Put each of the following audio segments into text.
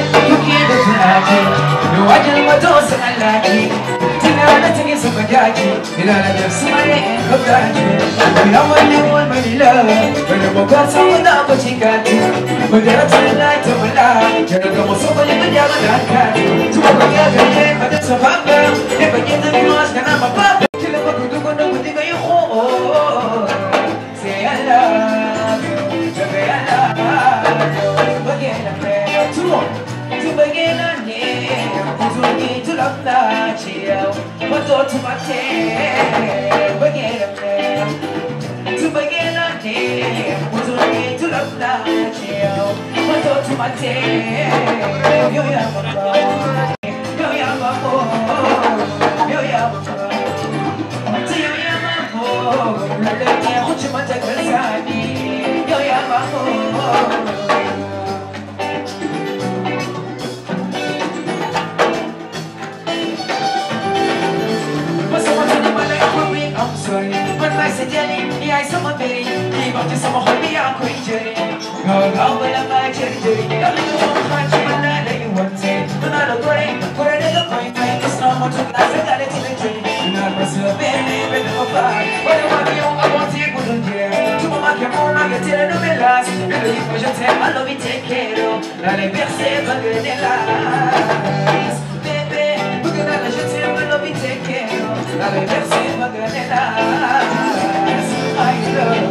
you can't attack it. No, I can't let go, so I like it. Tinana, take it, so I got you. You know, I just smile and come back. You know, I live on my love. When I woke up, someone up, but you got you. But then I turn the light to my life. You're not going to so many, but you're not got you. To a young, but it's a bumper. If I get the mask, and I'm a bumper. Till I'm going to go to the you home. Say I love you. Say I love you. Again, I'm there. To begin a name. To get to love that chill. But don't to my tail. Begin a name. To begin a name. To get to love that chill. But don't to my tail. You have a problem. You have a problem. You have a problem. Do you have a problem? Let me put you on the side. You have a problem. I'm sorry, but I said, Jenny, I saw my baby. Leave up to some of me, I'm crazy. How will I buy Jenny? I live on the country, but I let you one day. But I don't break, but I didn't break. It's not much of glass, I got it in the dream. You're not myself, baby, but I'm a fire. But I want you, I want you, good on you. To my camera, I get it, no last. Believe what you tell, I love you, take care of. Now they be safe, but they're last. Baby, look at that, je t'aime, I love you, take care of. Now they be safe, but they're last. I love you.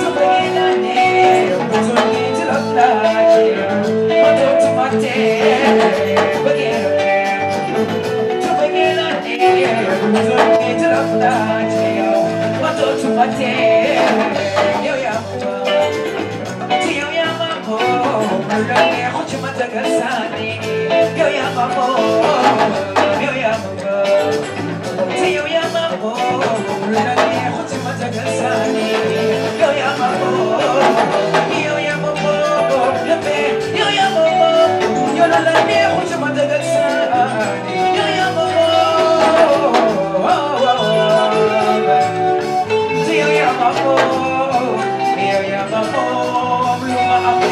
To begin a name, to begin to love like you. But don't to my day, begin a name. To begin a name, to begin to love like you. But don't to my day, you am a home. Rang me, what you want to get sunny. You am a home. You am a home. You am a home. Rang me, what you want to get sunny. You am a home. You am a home. You am a home. You don't let me, what you want to get sunny. You am a home. You am a home. You am a home. Luma, I'm a home.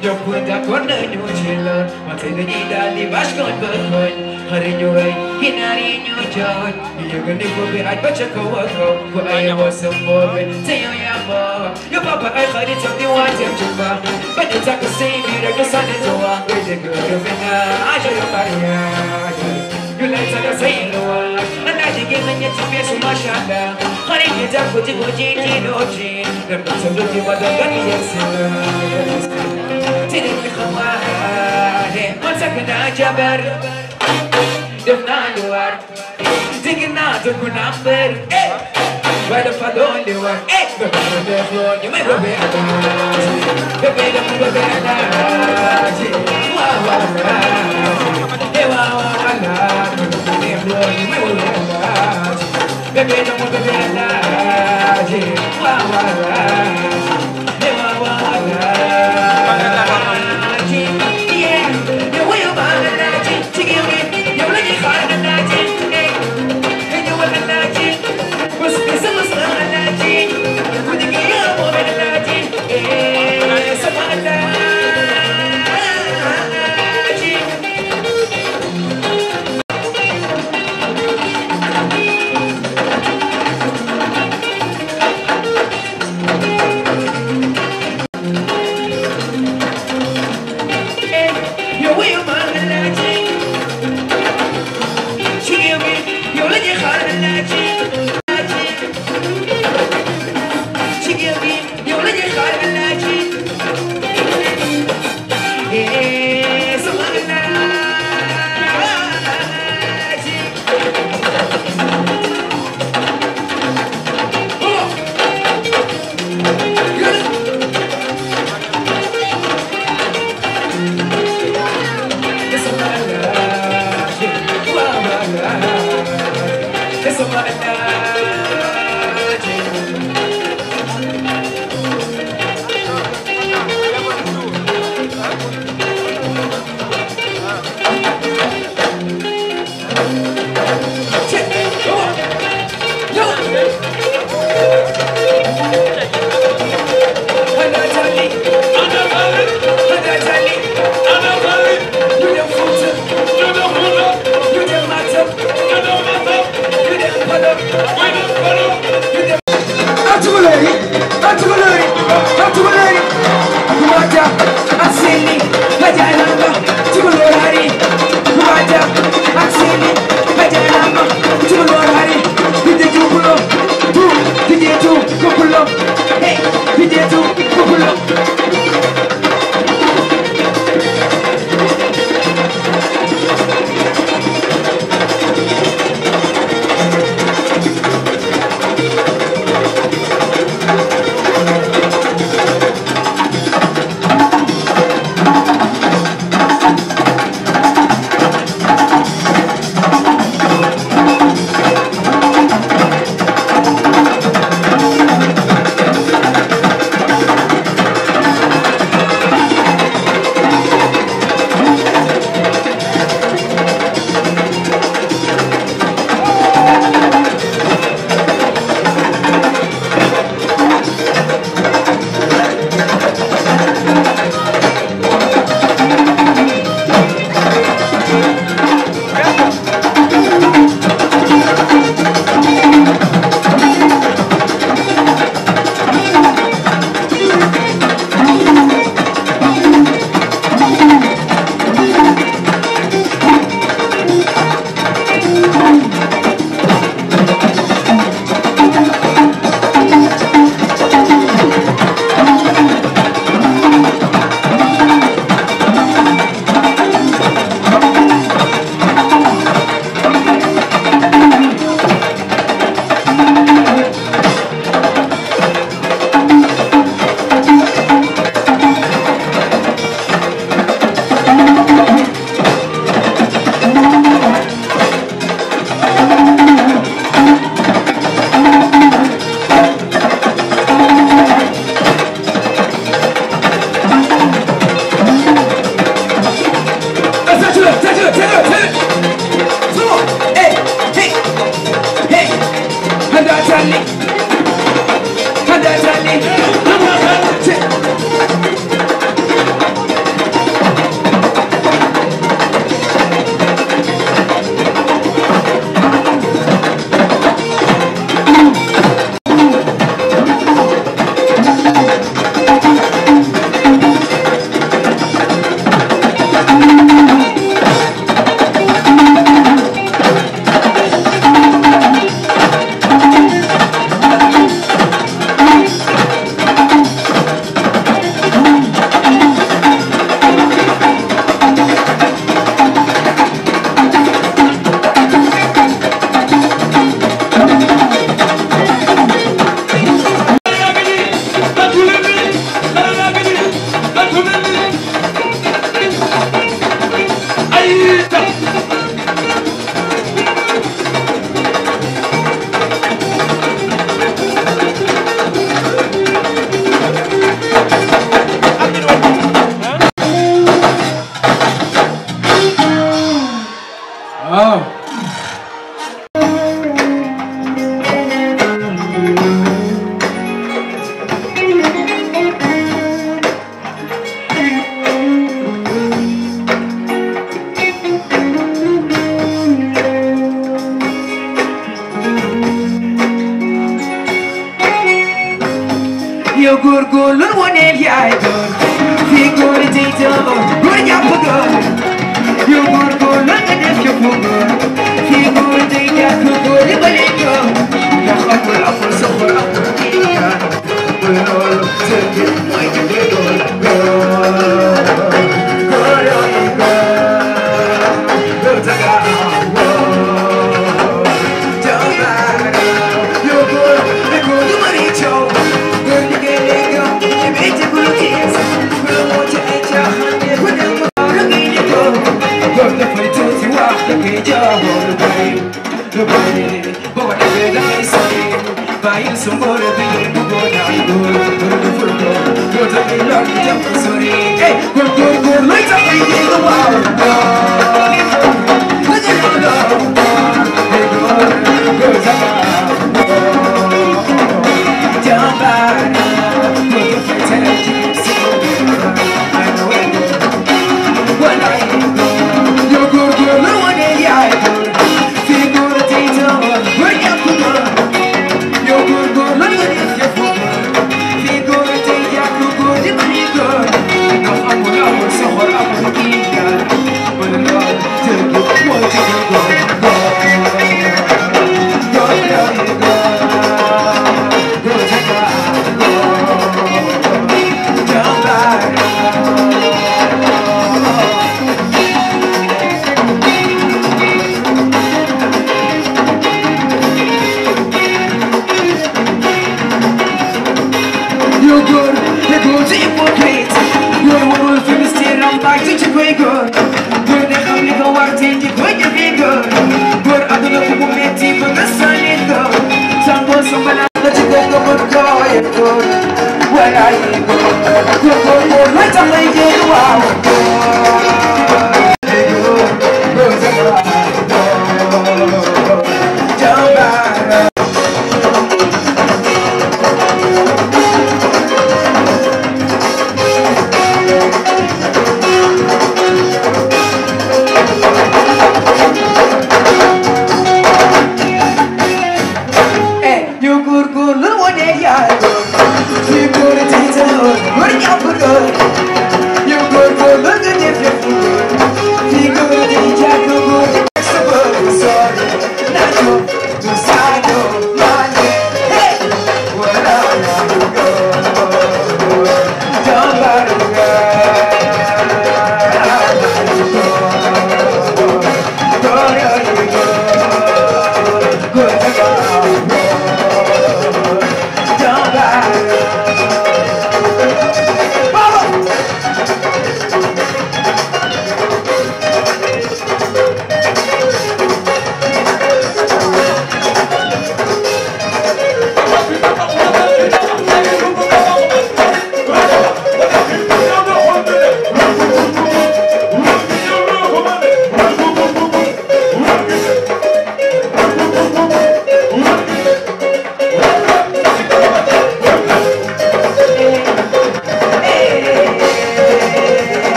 Eu pude acordar no gelado, mas ele ainda ali baixo com barulho. Harinho aí, hinarinho joy. E eu ganhei por ver ai baixo com o outro. Por aí eu vou ser pobre, sem eu ia morrer. E o papai ai khari tão de um atem chuva. Mas eu já que sei vira que só de toa. Eu digo que eu venho, ai eu faria. You like to say no one, and I think you mean to be so much under. Honey, you just put it with Gigi, no gin. The person looking for the gun, yes, Télé, come on, one second, I jabber. If not, you are thinking not to good number. Where the father only one, the floor, you may go back. The bed of the bed,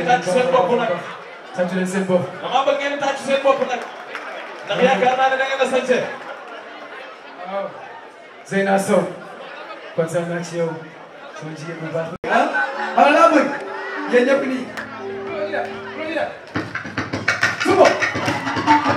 tàcc seen bopp nag. tàcc leen seen bopp. damaa bëgg ngeen tàcc seen bopp nag. ndax yaakaar naa ne da ngeen a sañse. waaw. Zeyna Sow. kontaan naa ci yow. sama jigéen bu baax. ah xam laa bëgg. yéen ñëpp nii. suba. Hey,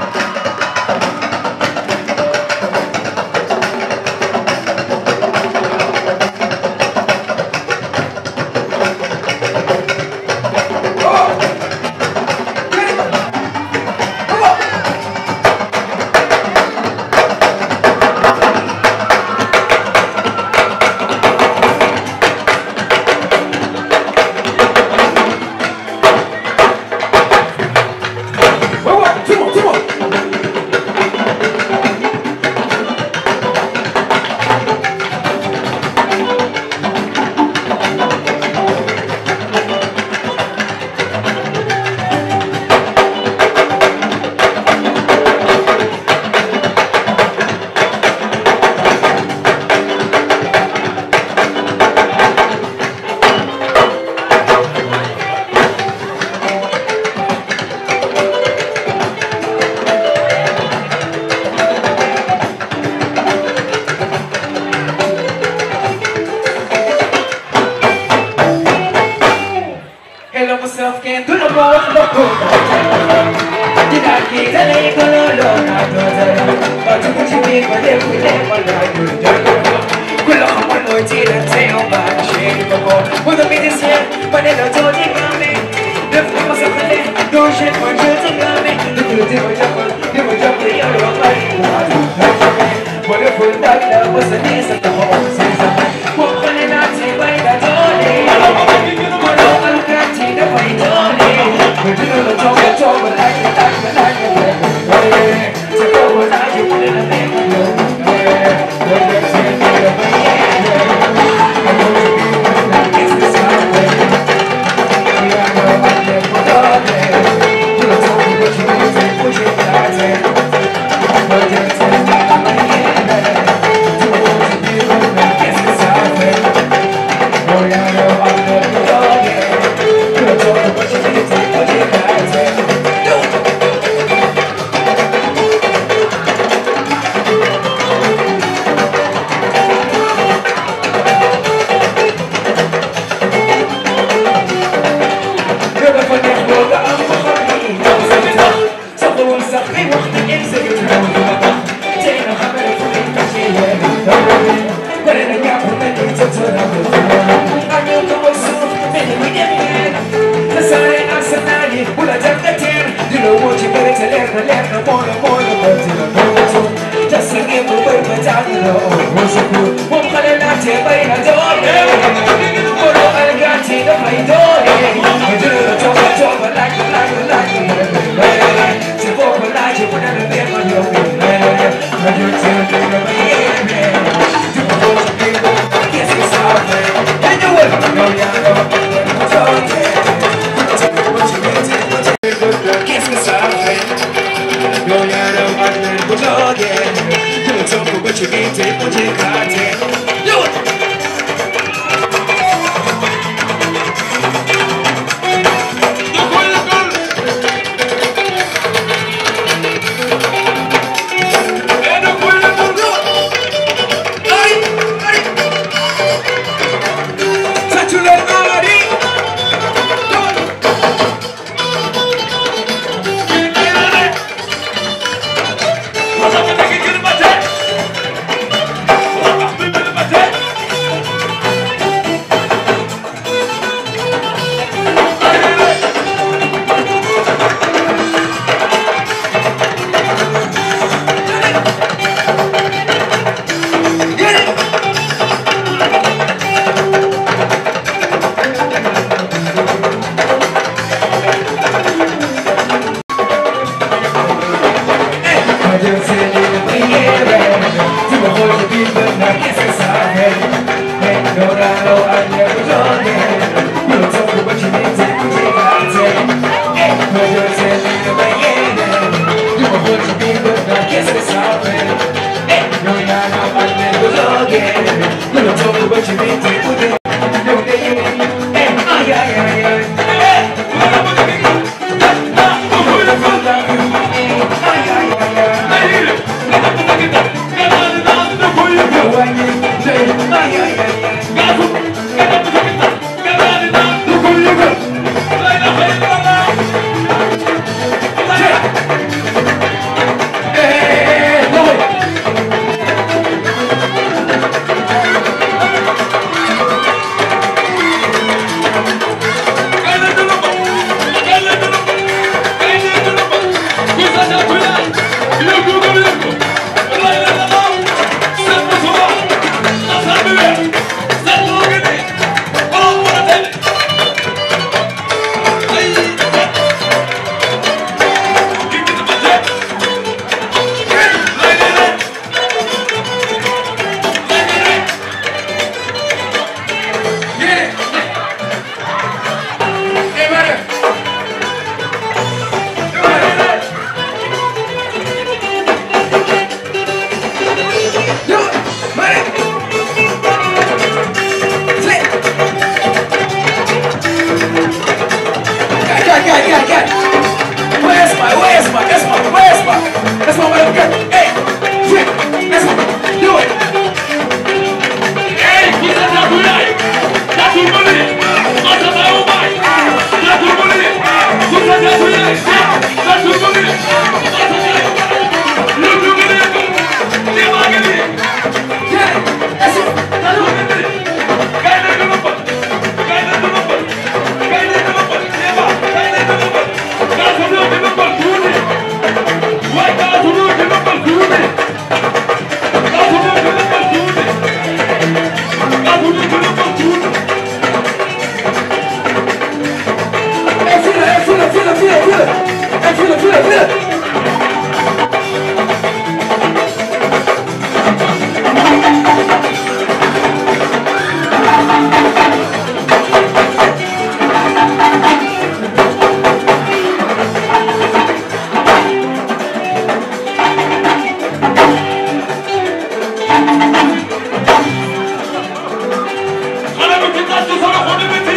tàccu sa loxo di métti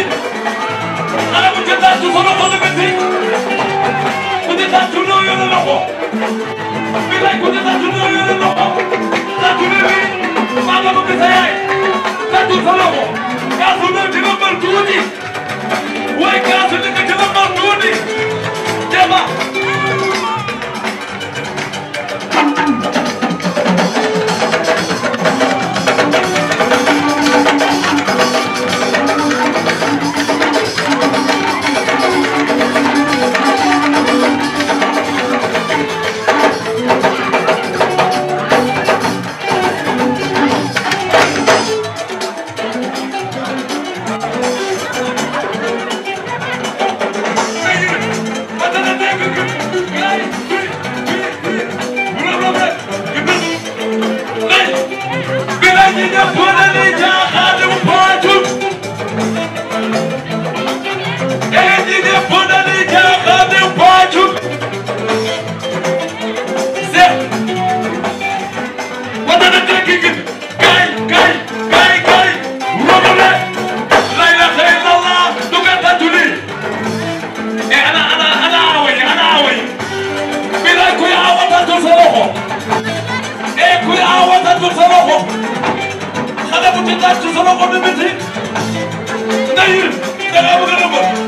xale bu ci tàccu sa loxo di métti ku ci tàccu noo yore loxo bi lay ku ci tàccu noo yore loxo tàccu ne bi maa nga bëgg sa yaay tàccu sa loxo kaasu ne dina mën tuuti waaye kaasu ne dina mën tuuti Jeeba Xale bu ci tàccu sama xol bi métti ndayir da nga bëgg a